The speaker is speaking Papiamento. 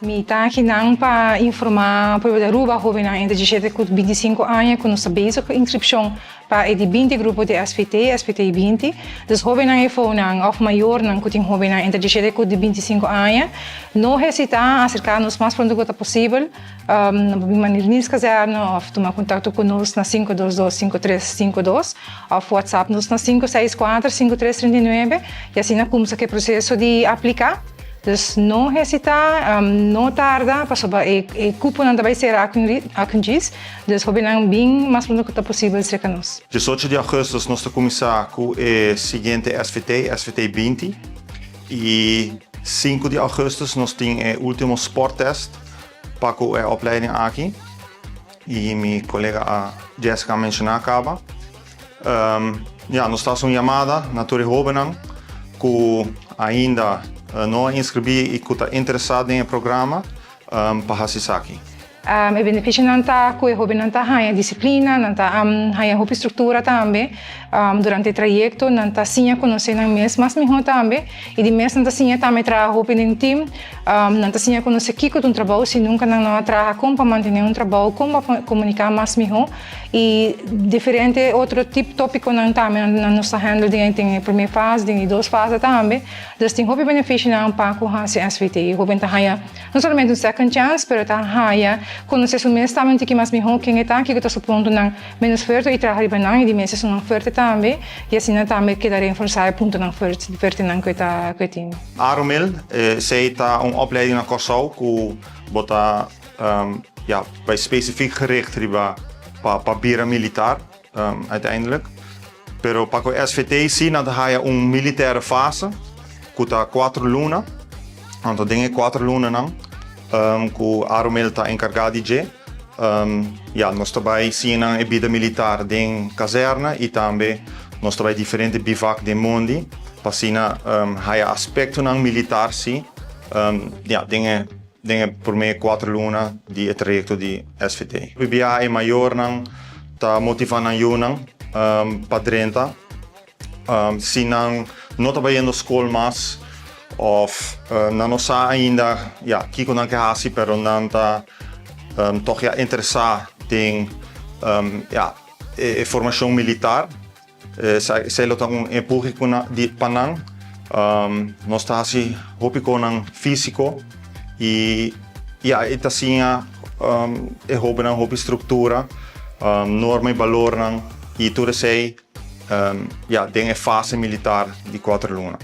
Mi ta akinan pa informá pueblo di Aruba, hóbennan entre 17 ku 25 aña ku nos ta bezig ku inskripshon pa e di 20 grupo di SVT, SVT 20. Dus hóbennan efonan òf mayornan ku tin hóbennan entre 17 ku 25 aña, no hesitá aserká nos mas pronto ku ta posibel. Nan por bin Marinierskazerne òf tuma kontakto ku nos na 522 5352 òf WhatsApp nos na 564 5339 i asina kumsa ku e proseso di apliká. Dus no hesitá, no tarda pasobra e kuponan ta bai sera aki un djis. Dus hóbennan bin mas pronto ku ta posibel serka nos. 18 di augustus nos ta kuminsá ku e siguiente SVT, SVT 20, i 5 di augustus nos tin e último sporttest pa ku e opleiding aki i mi kolega Jessica a menshoná kaba. Ya, nos ta hasi un yamada na tur e hóbennan ku ainda no a inskribí i ku ta interesá den e programa pa hasi esaki. E benefisionan ta ku e hóbennan ta haña disiplina, nan ta haña hopi struktura tambe durante e trayekto, nan ta siña konosé nan mes mas mihó tambe i di mes nan ta siña tambe traha hopi den tim, nan ta siña konosé kiko ta un trabou si nunka nan no a traha, kon pa mantené un trabou, kon pa komuniká mas mihó i diferente otro tip tópikonan tambe nan nos ta handle den e promé fase, den e dos fase tambe. Dus tin hopi benefisionan pa ku hasi SVT. E hóben ta haña no solamente un second chance, pero ta haña konosé su mes tambe un tiki mas mihó ken e ta, kiko ta su puntonan menos fuerte i traha riba nan i di mes esunnan fuerte tambe i asina tambe keda reenforsá e puntonan fuertenan ku e ta ku e tin. Arumil, Esei ta un opleiding na Kòrsou ku bo ta ya bai spesifik gericht riba pa bira militar uiteindelijk. Pero pa ku SVT si nan ta haya un militaire fase ku ta kuater luna. Anto den e kuater lunanan ku Arumil ta enkargá di dje, ya nos ta bai siña nan e bida militar den kazèrna i tambe nos ta bai diferente bivak den mondi pa asina haya aspektonan militar si ya den e den e promé kuater luna di e trayekto di SVT. Bia e mayornan ta motivá nan yunan pa drenta. Si nan no ta bayendo skol mas òf nan no sa ainda ya kiko nan ke hasi pero nan ta tòg ya interesá den ya e formashon militar. Esei lo ta un empuje ku nan di pa nan. Nos ta hasi hopi konan físiko i ya e ta siña e hóbennan hopi struktura, norma i balornan i tur esei ya den e fase militar di kuater luna.